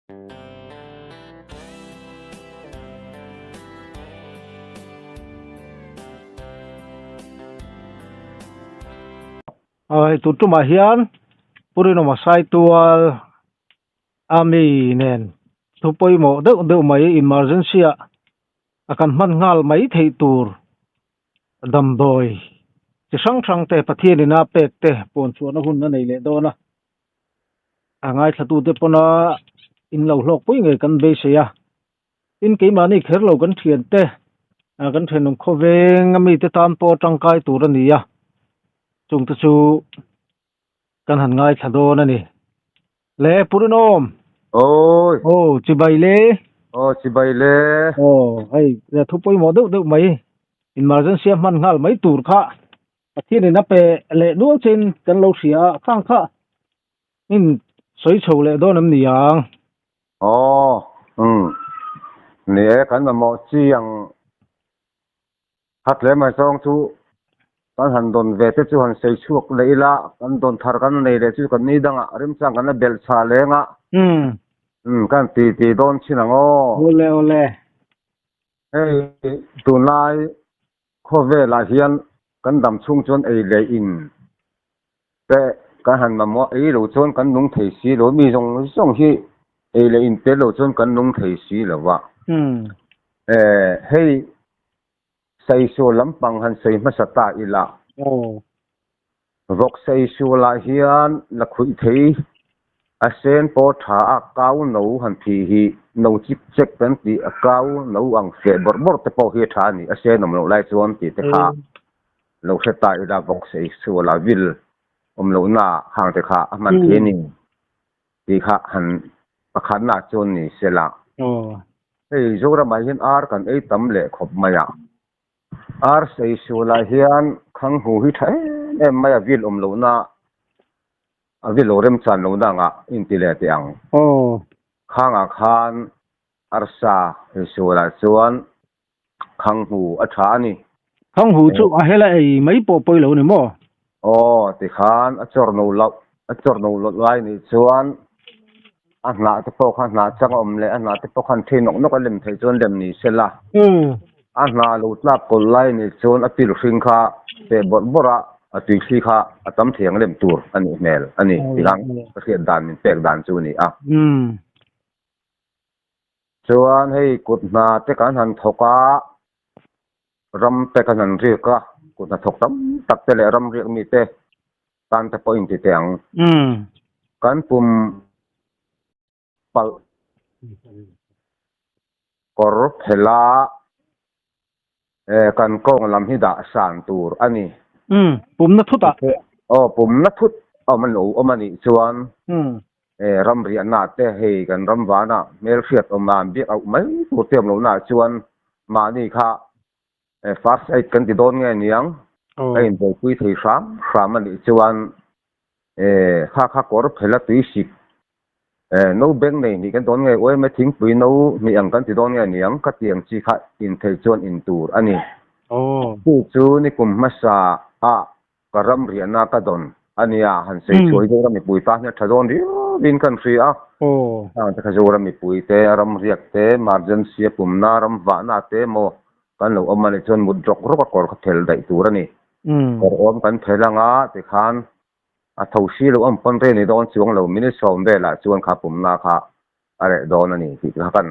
Hei tun tumah hian Pu Rinawma Saitual a mi nen thu pawimawh deuh deuh mai emergency ah a kan hman nghal mai theih tur damdawi chi hrang hrang te Pathian in a pek te puan chhuahna hun a nei leh dawn a. A ngaithlatute pawna in lo hlawk pui ngei kan beisei a, tin keimahni kher lo kan thiante ah kan thenawm khawveng a mite tan pawh tangkai tur a ni a, chungte chu kan han ngaithla dawn a ni. Le Purinawm! Awi! Aw chibai le! Aw chibai le! Aw hei thu pawimawh deuh deuh mai emergency a hman nghal mai tur kha Pathian in a pe leh nual chin kan lo hria a, khang kha in sawi chho leh dawn em ni ang? Aw, umm. Ni e, kan mamawh chi ang khat leh mai zawng chu kan han dawn ve te chu han sawi chhuak leh ila, kan dawn thar kan nei leh chu kan ni dangah remchang kan la belh chha leng a. Umm. Umm, kan ti ti dawn chin ang aw. Awle awle. Hei tunlai Khawvelah hian kan dam chhung chuan ei leh in te kan han mamawh ei lo chuan kan nung thei si lo, mi zawng zawng hi ei leh in tel lo chuan kan nung thei si lo va. Hei Saisual lampang han sawi hmasa ta ila. Vawk Saisualah hian la khuih thei a sen pawh tha a kau no han thih hi no chip chek kan tih a kau no ang feh bawrh bawrh te pawh hi a tha a ni a sen awm loh lai chuan tih te kha lo hre ta ila vawk Saisualah vil awm lohna hang te kha a hman thei a ni tih kha han pakhatna chuan ni sela. Hei Zoramah hian ar kan ei tam leh khawp mai a. Ar Saisualah hian Khanghu hi tha em em mai a vil awm lohna a vil lo remchan lohna angah inti leh teh ang. Khangah khan Arsa Saisualah chuan Khanghu a tha a ni. Khanghu chu a hela ei mai pawh pawi lo ni maw? Aw tikhan a chawr no loh a chawr no loh lai nih chuan A hnah te pawh kha hnah chang a awm leh a hnah te pawh khan ṭhi nawk nawk a lem theih chuan lem ni se la. A hnah lo tlak kawlh lai nih chuan a pil hring kha peh bawrh bawrh a, a tui thli kha a tam thei ang lem tur a nih hmel a ni tih ang ka hriat dan min pek dan chu a ni a. Chuan hei kut hna te kan han thawk a, ram te kan han riak a, kut hna thawk tam tak te leh ram riak mi te tan te pawh inti teh ang. Kan pum palh kawr phela kan kawng lam hi dah san tur a ni. Pumna thut ah. Aw pumna thut awm a lo awm a nih chuan ram riahna te hei kan ram vana hmelhriat awm an biak auh mai tur te awm lohna ah chuan mahni kha First aid kan ti dawn nge niang? Ka inbuaipui thei hram hram a nih chuan kha kha kawr phela tui sik no beng nei hnih kan dawn nge uaima thingpui no hnih ang kan ti dawn nge niang? Ka ti ang chi kha in thei chuan in tur a ni. Chu chu nikum hmasa ah ka ram riahna ka dawn a nia, han sawi chhuah hi Zoram mipui tan hian a tha dawn riau in kan hria a. Hang te kha Zoram mipui te, ram riak te, emergency a pumna, ram vahna te emaw kan lo awm a nih chuan mut rawk rawk a kawr kha phel daih tur a ni. Kawr awm kan phel anga tikhan a tho si lo awm pawn rei ni dawn chuang lo minute sawm velah chuan kha pumna kha a reh dawn a ni tih te kha kan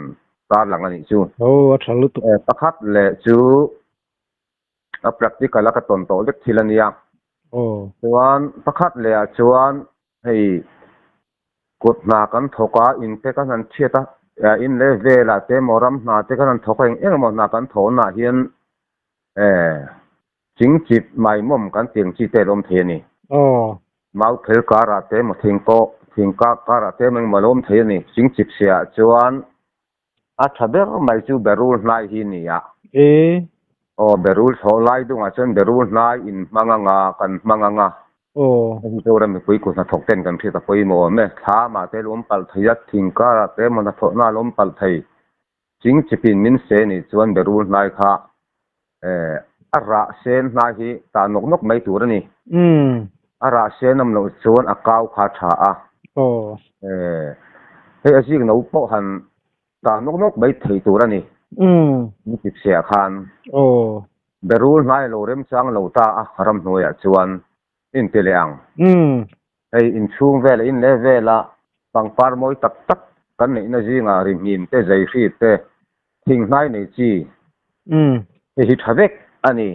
tarlang a nih chu. Aw a tha lutuk. Pakhat leh chu a practical a ka tawn tawh vek thil a nia. Chuan pakhat leh ah chuan hei kut hna kan thawk a, in te kan han chhiat a, in leh velah te emaw ram hna te kan han thawk a, eng eng emaw hna kan thawh naah hian chingchip maimawm kan tih ang chi te a lo awm thei a ni. Mau phel karah te emaw thingkawh thingkak karah te emaw engemaw a lo awm thei a ni. Chingchip siah chuan A tha ber mai chu berul hnai hi nia. E. Aw, berul thlawh lai dungah chuan berul hnai in hmang anga, kan hmang anga. Aw. Hei chu ram mipui kut hnathawk ten kan hriat a pawimawh awm e. Thlamah te lawm palh thei a, thing karah te emaw hnathawhna a lawm palh thei. Ching chipin min se nih chuan berul hnai kha a rah sen hnai hi tah nawk nawk mai tur a ni. A rah sen awm loh chuan a kau kha a tha a. Aw. Hei a zik no pawh han tah nawk nawk mai thei tur a ni. Ni chipchhiah khan berul hnai lo remchang lo ta a ramhnuaiah chuan inti leh ang. Hei inchhung vel in leh vela pangpar mawi tak tak kan neihna zingah rimhnim te, zaihri te, thinghnai nei chi hei hi tha vek a ni.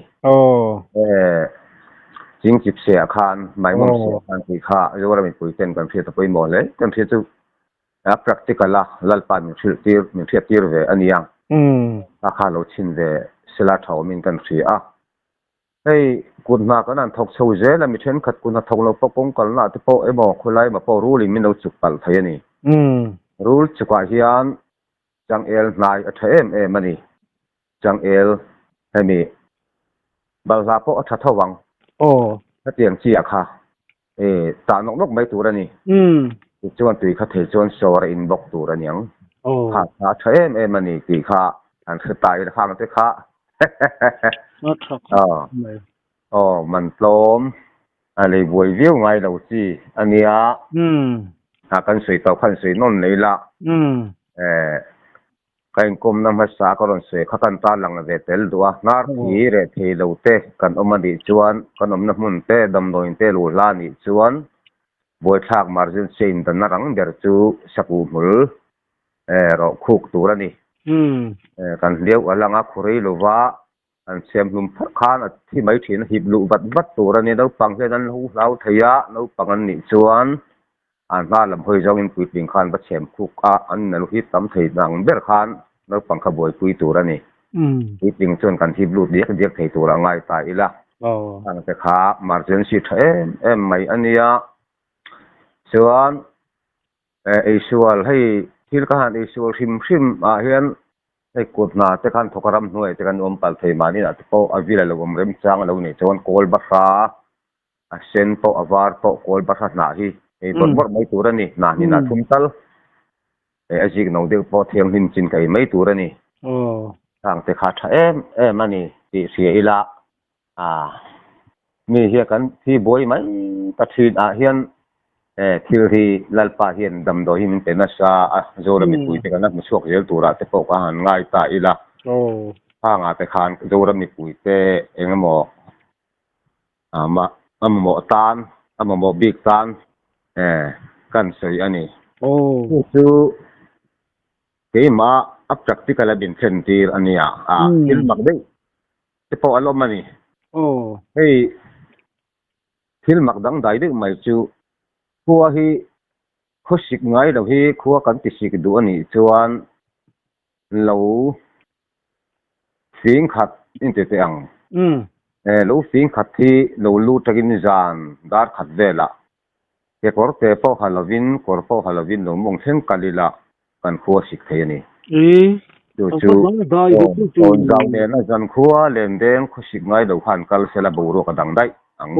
Ching chipchhiah khan, maimawm chhiah khan tih kha Zoram mipui ten kan hriat a pawimawh hle. Kan hriat chu A practical a Lalpa min hrilh tir, min hriat tir ve a nia. A kha lo chhin ve sela tha awmin kan hria a. Hei kut hna kan han thawk chho zel a, mi thenkhat kut hna thawk lo pawh kawng kalna te pawh emaw khawilai emaw pawh rulin min lo chuk palh thei a ni. Rul chukah hian changel hnai a tha em em a ni. Changel hemi balhla pawh a tha tho ang. Hetiang chi ah kha E, tah nawk nawk mai tur a ni. Tichuan tui kha thei chuan sawr a in bawk tur a niang. Kha kha a tha em em a ni tih kha an hre ta ila khang te kha. A tha khawp mai. Aw, man tlawm a lei buai viau ngai lo chi a nia. A kan sawi tawh khan sawi nawn leh ila. E, Ka inkawmna hmasa ka rawn sawi kha kan tarlang ve tel duh a, hnar thi reh thei lo te kan awm a nih chuan kan awmna hmun te damdawiin te lu hla a nih chuan buaithlak emergency indanna rang ber chu sakuh hmul rawh khuk tur a ni. Kan hliau a lang a, khurei lova an siam hlum pharh khan a thi mai thin a, hip luh vat vat tur a ni. Naupang hian an lo hlau thei a, naupang an nih chuan an hma lam hawi zawngin puitling khan va chhem khuk a, an inalo hip tam thei ang ber khan naupang kha buaipui tur a ni. Puitling chuan kan hip lut diak diak thei tur a ngai ta ila, khangte kha emergency tha em em mai a nia. Chuan eisual hei thil ka han eisual hrim hrim ah hian Hei kut hna te khan thawk a ram hnuai te khan awm palh thei mahni ah te pawh a vil a lo awm remchang a lo nih chuan kawl bahra a sen pawh a var pawh kawl bahra hnah hi ei bawrh bawrh mai tur a ni. Hnah hnin ah thum tal eh a zik no deuh pawh thianghlim chin ka ei mai tur a ni. Khang te kha tha em em a ni tih hria ila A, mi hi kan thi buai mai ta thin ah hian e thil hi Lalpa hian damdawi hi min pe nasa a, Zoram mipui te kan la hmu chhuak zel turah te pawh ka han ngai ta ila. Khangah te khan Zoram mipui te eng emaw a mamawh tan, a mamawh bik tan e kan sawi a ni. Chu chu keimah a practical a min thlen tir a nia, a thil mak daih te pawh an awm a ni. Hei thil mak dangdai deuh mai chu khua hi khaw sik ngai lo hi khua kan ti sik duh a nih chuan lo fing khat in ti teh ang. Lo fing khat hi lo lut takin zan dar khat velah kekawr te pawh ha lovin kawr pawh ha lovin lo mawng thleng kal ila kan khua sik thei a ni. Chu chu tawn zau nena zan khua lendeng khaw sik ngai lo khan kal sela boruak a dang daih ang.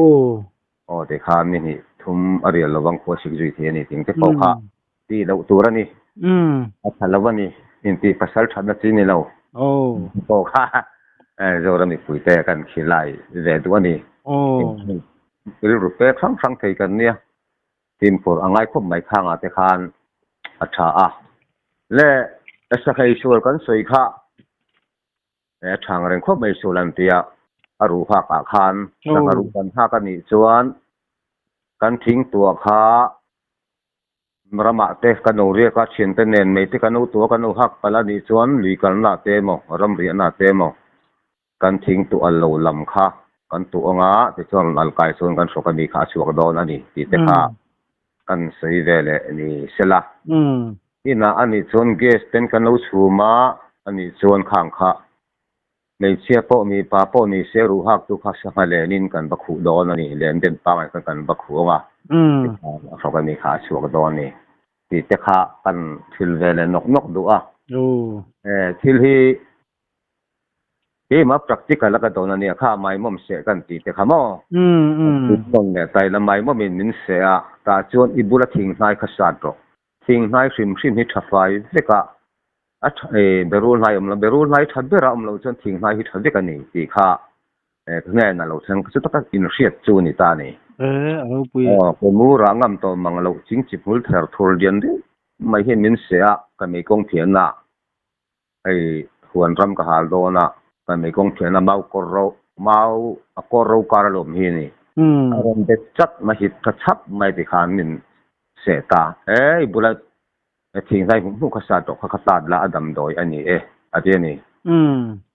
Aw ti khan ni hnih thum a rial lovang khua sik zui thei a ni ting te pawh kha tih loh tur a ni. A tha lo a ni. Intih pasal thatna chi ni lo. Pawh kha Zoram mipuite kan khilai ve duh a ni. Rilru pek hrang hrang thei kan nia. Fimkhur a ngai khawp mai khangah te khan a tha a. Le Sakhei sual kan sawi kha a thang reng khawp mai sual an ti a, a ruh hak ah khan sangha ruh kan hak a nih chuan kan thing tuah kha ramah te kan lo riak a, thiante nen mei te kan lo tuah kan lo hak palh a nih chuan lui kalna ah te emaw ramriahna ah te emaw Kan thing tuh al lo lam kha kan tuh ang a, tichuan rawn al kai chuan kan hrawk a mi kha a chhuak dawn a ni tih te kha kan sawi ve leh ni sela. Inah a nih chuan gas ten kan lo chhum a, a nih chuan khang kha hmeichhia pawh mipa pawh ni se ruh hak tu kha sangha lenin kan va khuh dawn a ni, len den pangai khan kan va khuh ang a, tichuan a hrawk a mi kha a chhuak dawn a ni tih te kha kan thil ve leh nawk nawk duh a. Thil hi Keimah practical a ka dawn a nia kha maimawm seh kan tih te kha maw? Tun leh tai la maimawmin min seh a, tah chuan i bula thinghnai kha sat rawh. Thinghnai hrim hrim hi tha fai vek a, a tha e berul hnai awm lo, berul hnai tha ber a awm loh chuan thinghnai hi tha vek a ni tih kha ka hnenah lo thleng chu taka inhriat chu a ni ta a ni. E, a ropui. Aw, ka murah ngam tawh mang loh chingchip hmul ther thur lian deuh. mai hian min seh a, ka meikawng thianna hei huan ram ka hal dawn a, ka meikawng thianna mau kawr ro mau a kawr ro kar a lawm hi a ni. A rawn bet chat mai hi tha chhap mai tikhan min seh ta. He i bula thinghnai hmuh hmuh kha sa tawh kha ka tat la a damdawi a ni e a ti a ni.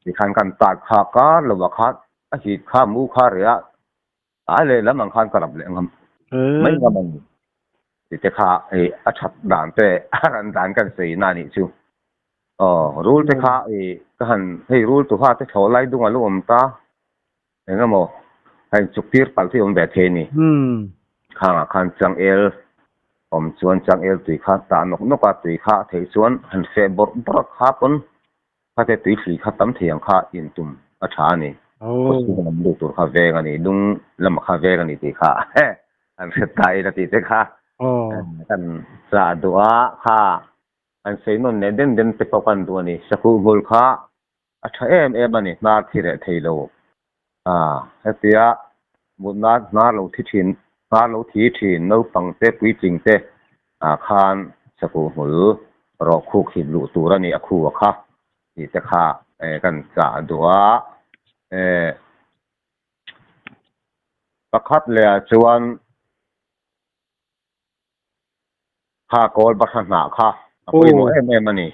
Tikhan kan tat kha kar lovah khan a hit kha mu kha reh a, A lehlam ang khan ka rap leh ngam mai ngam a ni. Tite kha hei a that dan te a ran dan kan sawi na nih chu. Aw rul te kha i ka han hei rul tu ha te thlawh lai dung a lo awm ta eng emaw a in chuk tir palh hi awm ve thei a ni. Khangah khan changel awm chuan changel tui kha tah nawk nawk a tui kha a theih chuan han feh bawrh bawrh a kha pawn Khate tui thli kha tam thei ang kha in tum a tha a ni. Kawchhung lam lut tur kha veng a ni, lung lama kha veng a ni tih kha an hre ta in a tih te kha kan chah duh a, kha an sawi nawn leh den den te pawh kan duh a ni. Sakuh hmul kha a tha em em a ni, hnar thi reh thei lo. Hetia mutna hnar lo thi thin, hnar lo thi thin naupang te puitling te ah khan sakuh hmul rawh khuk hip luh tur a ni a khu a kha tih te kha kan chah duh a. Pakhat leh ah chuan Kha kawl bahra hnah kha a pawimawh em em a ni.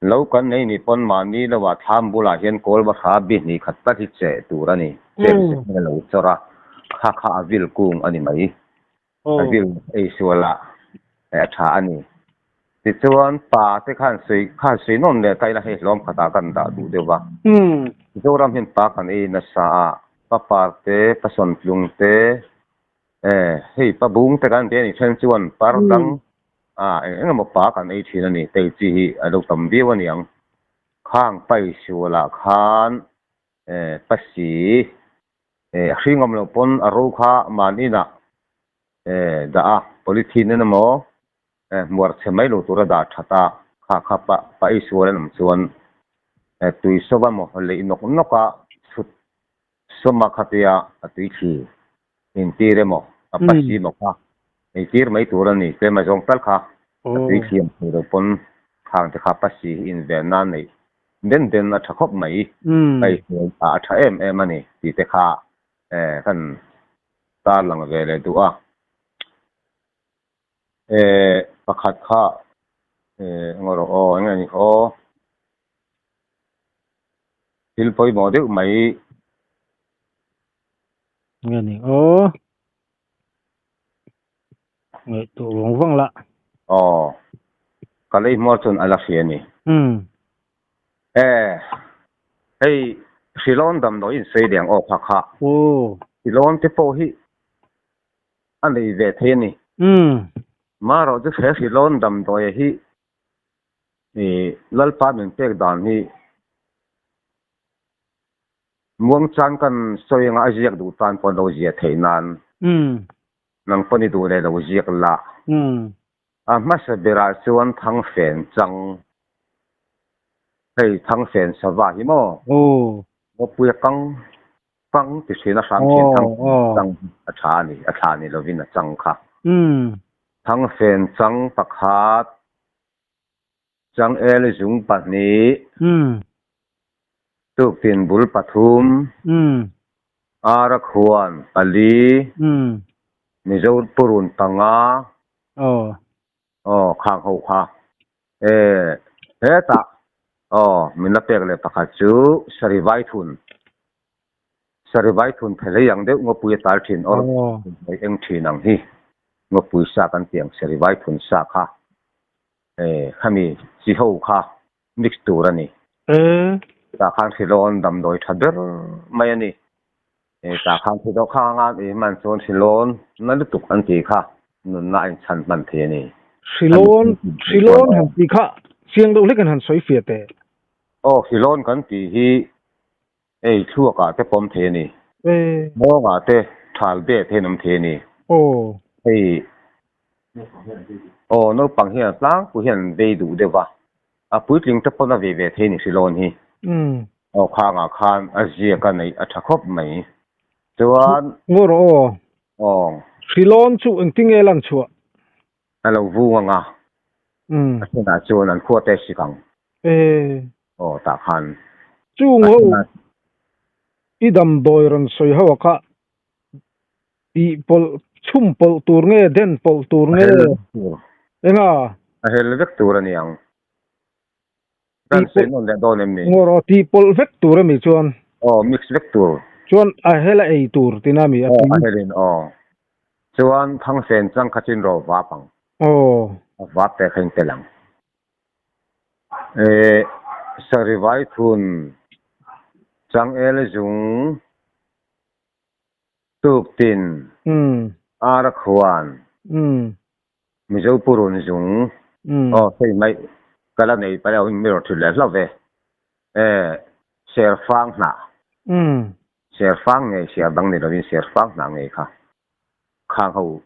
Lo kan nei ni pawn mahni lohah thlam bulah hian kawl bahra bi hnih khat tak hi cheh tur a ni. Chep zet in a lo chawr a, kha kha a vil kung a ni mai. A vil ei sualah a tha a ni. Tichuan pa te khan sawi khan sawi nawm leh ta ila hei hlawm khatah kan dah duh deuh va. Mizoram hian pa kan ei nasa a, pa par te, pa sawntlung te, E, hei pa bung te kan ti a nih then chuan par dang a eng eng emaw pa kan ei thin a ni, tei chi hi a lo tam viau a niang. Khang pai sualah khan e pasi e a hring awm loh pawn a ro kha man inah e dah a, polythene en emaw e hmuar chhe mai lo tura dah that a, kha kha pa pa ei sual an awm chuan e tui sawp emaw leih nawk nawk a chhut Sawma khatia a tui thli intir emaw, a pasi emaw kha eitir mai tur a ni. Tlem a zawng tal kha a tui thli ang thei lo pawn khang te kha pasi hi inven nan neih den den a tha khawp mai. Ka inhmuh a tha em em a ni tih te kha kan tarlang ve leh duh a. Pakhat kha eng rawh aw, eng nge ni aw. Thil pawimawh deuh mai. Nge ni aw. Ngaihtuah vang vang lah. Aw. Ka lei hmuar chuan a la hria a ni. Umm. E, hei Hrilawn damdawi in sawi leh ang aw kha kha. Aw. Hrilawn te pawh hi a nei ve thei a ni. Umm. Marawh chu he Hrilawn damdawi hi I Lalpa min pek dan hi muangchang kan sawi anga a ziak duh tan pawh lo ziah theih nan nang pawn i duh leh lo ziak la. A hmasa berah chuan Thangfen chang, hei Thangfen sava hi maw? Ngawpuia kang kang ti thin a hram thin Thangfen chang hi a tha a ni, a thla ni lovin a chang kha. Thangfen chang pakhat. Changel zung pahnih. Tuktin bul pathum. Ara khuan pali. Mizo purun panga. Aw khang ho kha. E hetah aw min la pek leh pakhat chu Sarivai thun. Sarivai thun phelei ang deuh ngawpui a tal thin awr mai eng thin ang hi. Ngawpui sa kan tih ang Sarivai thun sa kha. E khami chi ho kha mix tur a ni. Tah khan hrilawn damdawi tha ber mai a ni. E tah khan thi dawh kha anga i hman chuan hrilawn na lutuk an tih kha nunna a inchhan hman thei a ni. Hrilawn hrilawn han tih kha chiang deuh hlek in han sawi fiah teh. Aw hrilawn kan tih hi ei thluakah te pawm thei a ni. Mawngah te thal be te hian awm thei a ni. Hei aw naupang hian tlangpui hian an vei duh deuh va, a puitling te pawn a vei ve thei a ni Hrilawn hi. Aw khangah khan a ziak a neih a tha khawp mai. Chuan. Ngaw rawh aw. Aw. Hrilawn chu engtinge lan chhuah? A lo vung ang a. A thenah chuan an khua te sik ang. Aw tah khan. Chung ho i damdawi rawn sawi ho a kha tih pawlh chhum pawlh tur nge den pawlh tur nge enga? A hel vek tur a ni ang. Kan sawi nawn leh dawn em ni? Ngaw rawh tih pawlh vek tur a mi chuan? Aw mix vek tur. Chuan a hel a ei tur tina mi a tui? Aw a helin aw. Chuan thangfen chang kha chin rawh vap ang. Aw. A vap te kha in tel ang. Eh sarivai thun changel zung tuktin ara khuan Mizo purun zung aw hei mai ka la nei palh a mi rawn thil leh hlauh ve eh serfang hnah serfang ngei siar dang ni lovin serfang hnah ngei kha khang ho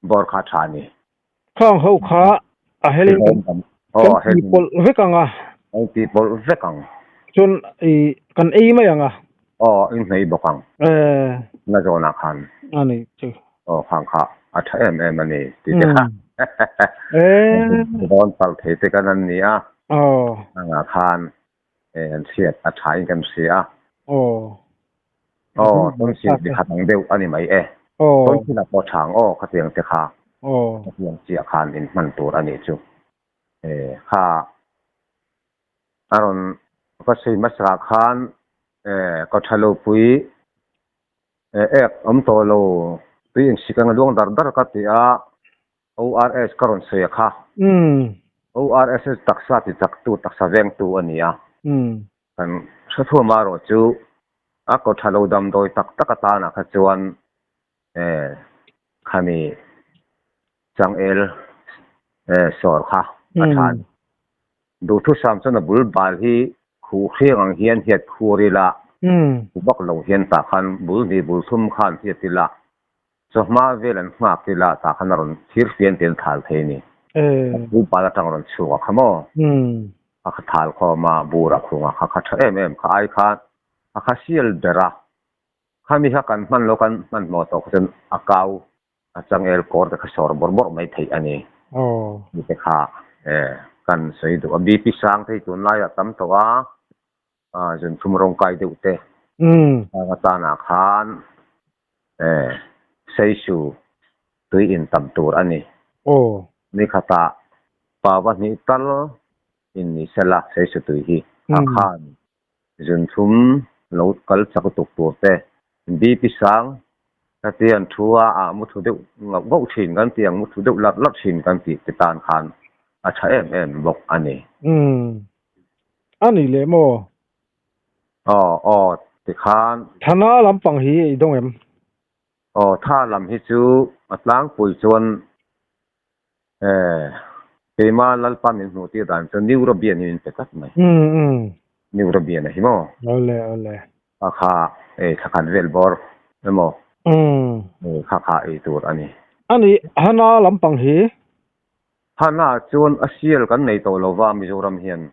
bawr kha tha a ni. Khang ho kha a helin kan kan ti pawlh vek ang a. Kan ti pawlh vek ang. Chuan i kan ei mai ang a. Aw in hnei bawk ang. Eh. Na zawnah khan. A ni chu. Aw khang kha a tha em em a ni tih te kha. Eh. Dawn palh thei te kan an ni a. Aw. Angah khan eh an hriat a tha in kan hria a. Aw. Aw tawnsil ti khat ang deuh a ni mai e. Aw. Tawnsil ah pawh tha ang aw khatiang te kha. Aw. Khatiang chiah khan in hman tur a nih chu. Eh kha a rawn ka sawi hmasa khan eh ka tha lo pui eh ek awm tawh lo tui insik anga luang dar dar ka ti a. ORS ka rawn sawi a kha. ORS hi taksa ti chaktu, taksa vengtu a ni a. Kan hrethuam erawh chu a kaw tha lo damdawi tak tak atana kha chuan khami changel sawr kha a tha a ni. Duhthusam chuan a bul bal hi khuh hriang ang hian hiat khur ila, khuh vak lo hian tah khan bul hnih bul thum khan hiat ila, Chawhma vel an nghak ila tah khan a rawn thir fian te an thal thei a ni. A bal atang a rawn chhuak a kha maw? A kha thal khawm a, bur a khung a, kha kha tha em em kha ai khan a kha sial ber a. Khami kha kan hman lo kan hmanhmawh tawh kha chuan a kau a changel kawr te kha sawr bawrh bawrh mai theih a ni. Ni te kha kan sawi duh a. BP sang te hi tunlaiah tam tawh a. Zunthum rawng kai deuh te hang atanah khan seisu tui in tam tur a ni. Ni khatah pava hnih tal in ni sela seisu tui hi a khan zunthum lo kal chak tuk tur te BP sang ka ti an thu a ah muthu deuh ngauh ngauh thin kan ti ang muthu deuh larh larh thin kan tih te tan khan a tha em em bawk a ni. A ni leh maw? Aw, aw, tikhan. Thana lampang hi i dawng em? Aw, tha lam hi chu a tlangpui chuan eh, keima Lalpa min hmuh tir dan chuan Neurobian hi min pe tlat mai. Umm, umm. Neurobian a hi maw? Awle, awle. Kha kha ei thla khat vel bawr emaw? Umm. Kha kha ei tur a ni. A ni, Hana lampang hi Hana chuan a sial kan nei tawh lo va Mizoram hian.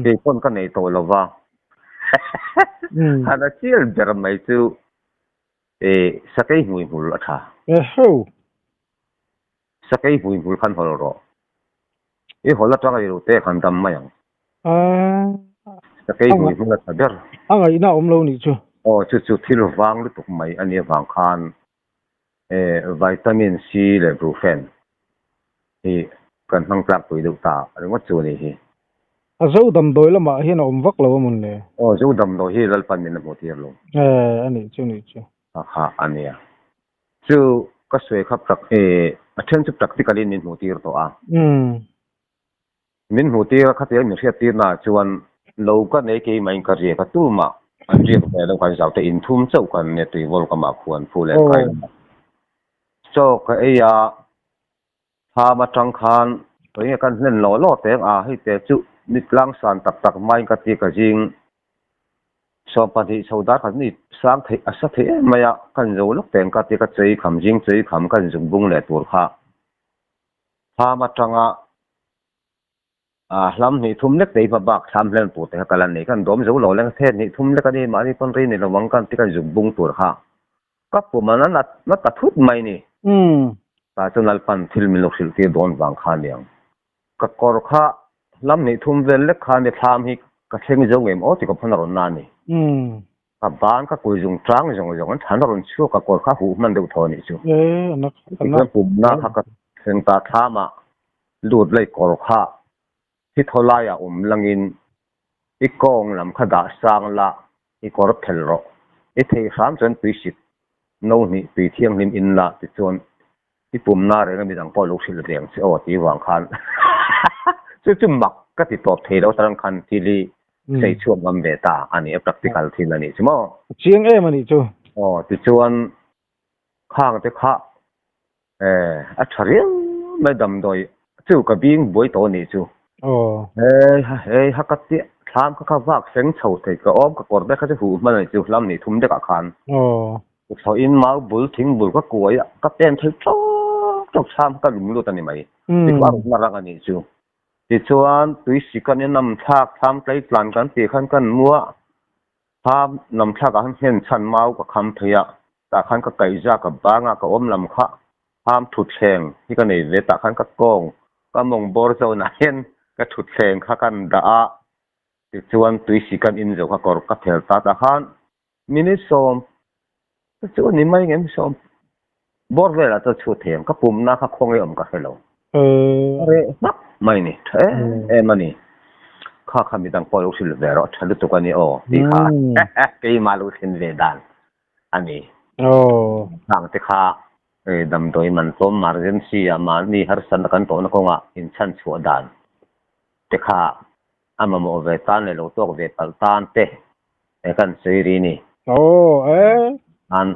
Kei pawn ka nei tawh lo va. Hana sial ber mai chu sakei hmuihmul a tha. Eho. Sakei hmuihmul khan hawl rawh. I hawl atanga i rute khan dam mai ang. Sakei hmuihmul a tha ber. A ngaihna awm lo nih chu. Aw chu chu thil vang lutuk mai a nih avang khan Vitamin C leh Brufen hi kan hmang tlakpui deuh ta ringawt chu a ni hi. A zo damdawi lamah hian a awm vak lo a mawn le? Aw, zo damdawi hi Lalpan min la hmuh tir lo. Eh, a nih chu, nih chu. A kha a nia. Chu ka sawi kha a then chu practical in min hmuh tir tawh a. Min hmuh tir a, khatiang min hriat tir naah chuan lo ka nei keimah in ka riak a, tumah an riak ve lo kan zau te inthum chauh kan nia tuivawl ka mah khuan phu leh kai lo. Chaw ka ei a, thlam atang khan eng nge kan hlen law law teng a, hei te chu ni tlang san tak tak hmain ka ti ka zing 20 chho dar khat ni sang theih a sa thei em mai a, kan zo lawk teng ka ti ka chei kham zing chei kham kan zuk bung leh tur kha. Thlam atanga hlam hnih thum lek te hi hma bak thlam hlen tur te kha ka la nei. Kan dawm zo lo leng the hnih thum lek a ni mahni pawn rei ni lo ang kan ti kan zuk bung tur kha ka pum a na na ta thut mai ni. Tah chuan Lalpan thil min lo hrilh tir dawn vang kha aniang. Ka kawr kha lam hnih thum vel lek khan i thlam hi ka thleng zo ngem aw ti ka phawn a rawn na a ni. Ka ban ka kui zung chang zawng zawng an than a rawn chhuak ka kawr kha huh hman deuh thaw a nih chu. Tichuan pumna kha ka thleng ta thlam ah lut lei kawr kha thi thaw lai ah awm langin i kawng lam kha dah sang la i kawr phel rawh. I thei hram chuan tui sik no hnih tui thianghlim in la tichuan I pumna reng a midang pawh lo hrilh ve ang che aw tih vang khan chu chu mak ka ti tawp thei lo tarang khan thil hi sei chhuak ngam ve ta a ni a practical thil a nih chu maw. A chiang em a nih chu. Aw tichuan khang te kha eh a tha riau mai damdawi chu ka bing buai tawh a nih chu. Aw. Hei ha hei ha ka tia thlam kha kha vak seng chho thei ka awm ka kawr te kha chu huh hman a nih chu hlam nih thum dekah khan. Aw. Thlawhin mau bul thing bul ka kuai a, ka pen thei tawk tawk chham ka lum lut a ni mai. Tichuan a rawtna rang a nih chu. Tichuan tui si kan in nam thlak thlam tlei tlan kan tih khan kan mu a, thlam nam thlak ah khan nghen chhan mau ka kham thei a, tah khan ka kaihza ka bang a, ka awm lam kha thlam thutthleng hi ka nei ve, tah khan ka kawng ka mawng bawr zawnah hian ka thutthleng kha kan dah a, tichuan tui si kan in zo kha kawr ka phel ta tah khan Minute sawm te chu a ni mai ngem sawm bawr velah chuan chhut thei ang ka pumna kha khawnge awm ka hre lo. A reh hmak mai ni tha em em a ni. Kha kha midang pawh lo hrilh ve rawh tha lutuk a ni aw tih kha keimah lo thlen ve dan a ni. Khang te kha damdawi man tlawm emergency ah mahni harsatna kan tawhna kawngah inchhan chhuah dan te kha a mamawh ve tan leh lo tawk ve palh tan te He kan sawi ri ni. Aw e. An.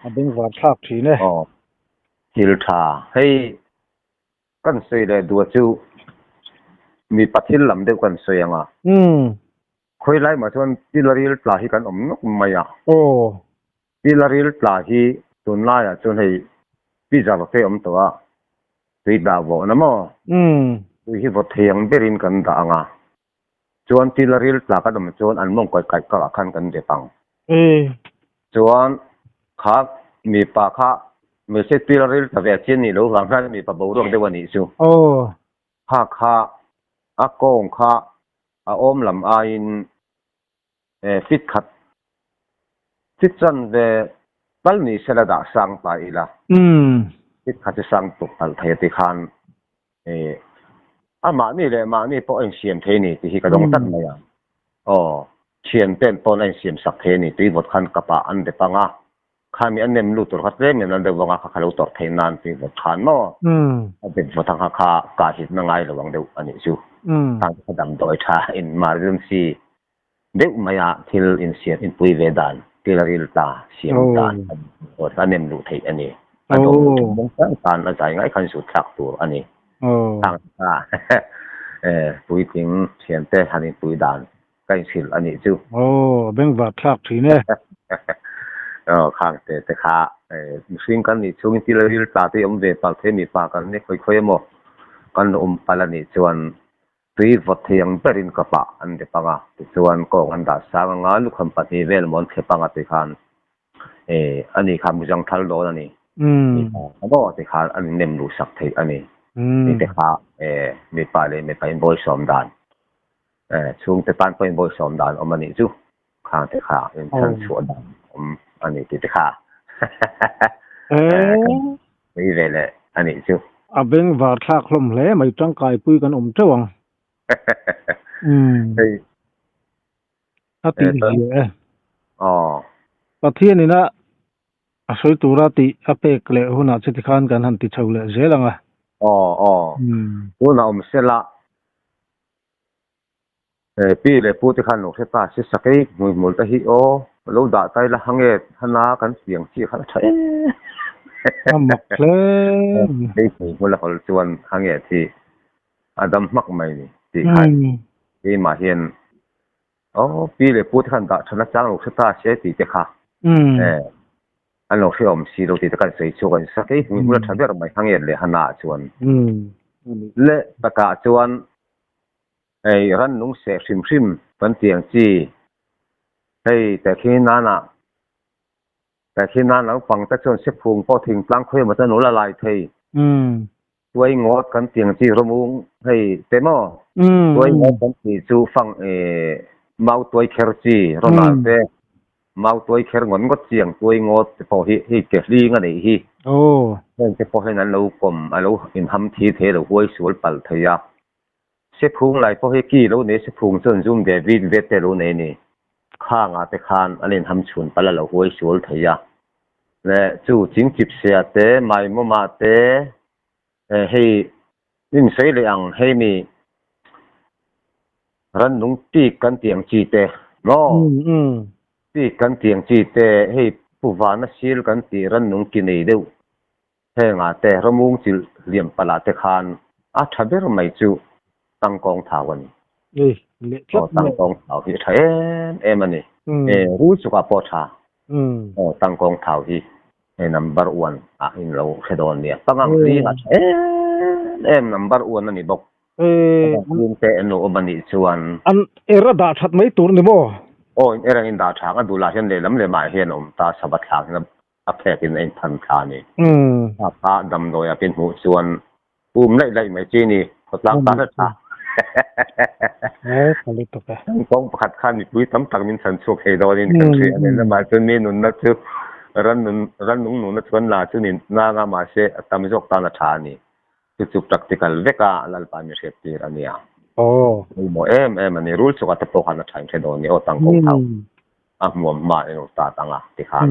A bengvar thlak thin e. Aw. Thil tha. Hei kan sawi leh duh chu mipa thil lam deuh kan sawi ang a. Umm. Khawi lai mah chuan tilaril tla hi kan awm nawk mai a. Aw. Tilaril tla hi tunlaiah chuan hei pizza va fe awm tawh a. Tui dah vawhna maw? Umm. Tui hi vaw thei ang berin kan dah ang a. Chuan til a ril tlak a dawm chuan an mawng kaih kaih kak ah khan kan dep ang. Chuan kha mipa kha hmeichhe til a ril tla ve chian nih loh vang hian mipa boruak deuh a nih chu. Kha kha a kawng kha a awm lam aiin fit khat fit chan ve tal ni sela dah sang ta ila. Fit khat chu sang tuk palh thei a ti khan A mahni leh mahni pawh a insiam thei a ni tih hi ka dawng tlat mai a. Aw, thian pen pawn a insiam sak thei a ni tui vawt khan kapah an dep ang a, khami a nem lut tur kha tlem in an deuh vang a, kha kha lo tawrh theih nan tui vawt khan maw a dep vawt ang kha kha kah hitna ngai lo ang deuh a nih chu. Khang kha damdawi tha emergency deuh mai a thil insiam inpui ve dan, thil a ril ta siam dan a nem luh theih a ni. A dawm luh theih bawk tan tan a zai ngai khan zut thlak tur a ni. Khang kha puitling thiante han inpui dan ka inhrilh a nih chu. Aw, a bengvar thlak thin e. Aw, khang te te kha mihring kan nih chhungin thil a ril ta te hi awm ve palh thei mipa kan ni khawi khawi emaw kan awm palh a nih chuan Tui vawt thei ang berin ka pah an dep ang a, tichuan kawng an dah sang ang a, lukham pahnih vel maw an thlep ang a ti khan eh a ni kha muzang thal dawn a ni. Mipa maw ti khan an innem luh sak theih a ni. Ni te kha eh mipa leh mipa inbawihsawm dan eh chhungte tan pawh inbawihsawm dan awm a nih chu. Khang te kha inchhan chhuah dan awm a ni tih te kha eh kan sawi ve leh a nih chu. A bengvar thlak hlawm hle mai tangkai pui kan awm teuh ang. Hei. A tih zia e. Aw. Pathian ina a sawi tura tih a pek leh hunah chuti khan kan han ti chho leh zel ang a. Aw aw. Tunah awm sela. Pi leh pu te khan lo hre ta se sakei hmuihmul te hi aw lo dah ta ila hange hana kan piang chiah khan a tha em A mak hle. Hei hmuihmul a hawl chuan hange thi a dam hmak mai ni tih khan keimah hian aw pi leh pu te khan dah tha nachang lo hre ta se tih te kha an lo hre awm si lo tih te kan sawi chhuak a ni. Sakei hmuihmul a tha ber mai hange leh hana ah chuan leh takah chuan Hei rannung seh hrim hrim kan tih ang chi. Hei tehkhin nanah tehkhin nan naupang te chuan sephung pawh thingtlang khawi emaw chuan ul a lai thei. Tuai ngawt kan tih ang chi rawmung hei te maw? Tuai ngawt kan tih chu fang mau tuai kher chi rawnal te mau tuai kher ngawt ngawt chi ang tuai ngawt te pawh hi hei ke hling a neih hi. Heng te pawh hian an lo kawm a lo inham thi thei a lo huai sual palh thei a. Sephung lai pawh hi ki lo nei sephung chuan zum ve vit vet te lo nei a ni. Khangah te khan an inham chhun palh a lo huai sual thei a. Leh chu chingchipsea te maimawmah te hei in sawi leh ang hei mi rannung pik kan tih ang chi te maw? Pik kan tih ang chi te hei pu vana sil kan tih rannung ki nei deuh Hengah te ramung chilh hliam palh ah te khan a tha ber mai chu tangkawng thau a ni. Ei, leh tlat mai. Tangkawng thau hi a tha em em a ni. E, rul chukah pawh a tha. Aw, tangkawng thau hi hei number one ah in lo hre dawn nia. Pangang hling a tha em em number one a ni bawk. E, Pangang hling te an lo awm a nih chuan. An er a dah that mai tur ni maw? Aw, in er angin dah tha ang a duhlah hian lehlam lehmah hian a awm ta, sava thlak hian a a phek in a inthan thla a ni. A kha damdawi a pin hmuh chuan um laih laih mai chi ni, khawtlang tan a tha. Kan kawng pakhat khan mipui tam tak min chhan chhuak thei dawnin kan hria a ni. Lamah chuan mi nunna chu rannung nunna chu kan la chu ni nang a, mahse a tam zawk tan a tha a ni. Chu chu practical veka Lalpa mi hriat tir a nia. Pawimawh em em a ni. Rul chukah te pawh khan a tha in hre dawn ni aw tangkawng thau. A hmuam hma in rawn start ang a ti khan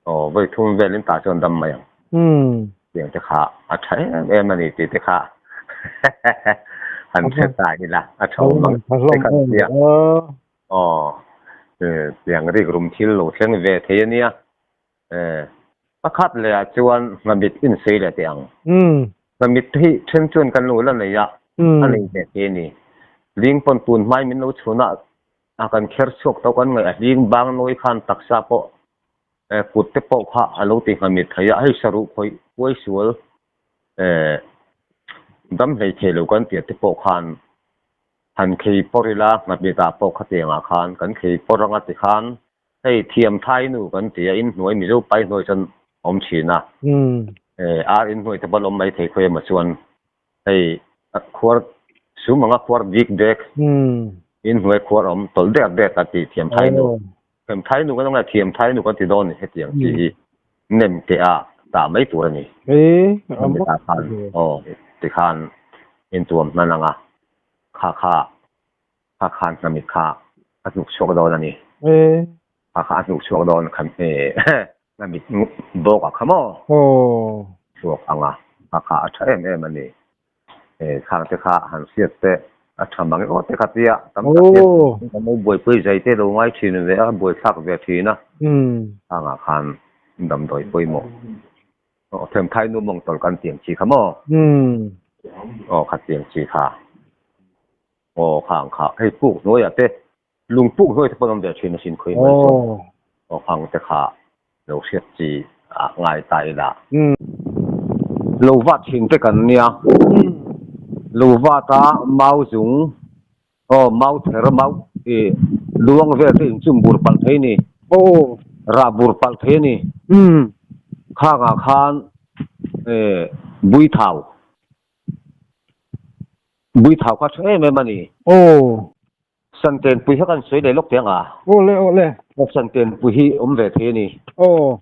aw vawi thum vel in tah chuan dam mai ang tiang te kha a tha em em a ni tih te kha han hre ta ila a tha awm ang te kha nia aw tiang rik rum thil lo thleng ve thei a nia pakhat leh ah chuan nghamit in sawi leh teh ang nghamit hi then chuan kan lo la nei a a nei ve thei a ni ling pawn tun hmai min lo chhun a A kan kher chhuak tawh kan ngaih a hling bang nawi khan taksa pawh kut te pawh kha a lo ti nghamit thei a, hei saruh khawih huai sual dam hlei thei lo kan tih te pawh khan han khei pawr ila nghamit ah pawh khatiang ah khan kan khei pawr anga ti khan hei thiam thai nu kan ti a inhnuai Mizo pai hnuai chuan awm thin a, ar inhnuai te pawh an awm mai thei khawi emaw chuan Hei a khuar sum anga khuar dik dek in hnuai khuar awm tawlh dek dek a ti thiam thai nu. Thiam thai nu kan awm ngai thiam thai nu kan ti dawn ni hetiang chi hi nem teh a tah mai tur a ni. Tah khan aw tikhan intuam hman anga kha kha kha khan hnamit kha a hnuk chhuak dawn a ni. Kha kha a hnuk chhuak dawn khan hnamit bawk a kha maw? Chhuak ang a, kha kha a tha em em a ni. Khang te kha han hriat te a tha mang emaw te kha tia tam tak hian kan lo buaipui zai te lo ngai thin ve a, buaithlak ve thin a. Khangah khan damdawi pawimawh Themthai nu mawng tawlh kan tiang chi kha maw? Aw kha tiang chi kha. Aw khang kha hei puk hnuaiah te lung puk hnuai te pawn awm ve thin asin khawi mai chuan aw khang te kha lo hriat chi ah ngai ta ila. Lo vat thin te kan nia lo vat a mau zung aw mau ther mau ih luang vel te inchum bur palh thei ni rah bur palh thei a ni khangah khan eh buithau. Bui thau kha tha em em a ni. Aw. Santenpui kha kan sawi leh lawk teh ang a. Aw le aw le. Santenpui hi awm ve thei a ni. Aw.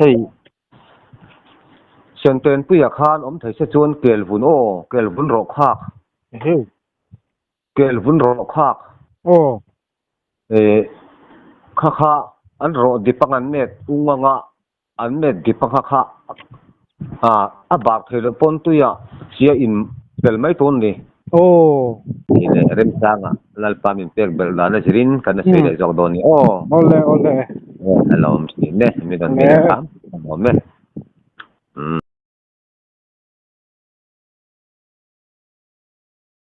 Hei Santenpuia khan awm thei se chuan Kelvun aw Kelvun rawh khak. Eheu. Kelvun rawh khak. Aw. Eh kha kha an rawh dip ang an met ung anga An met dip a kha kha a bak thei loh pawn tuia chia in pel mai tur a ni. Aw. Ni leh Remsanga Lalpa min pek belh dan a zirin kan a sawi leh zawk dawn a ni aw. Awle awle. Aw a lo awm thin e, mi rawn be leh hram a nuam e.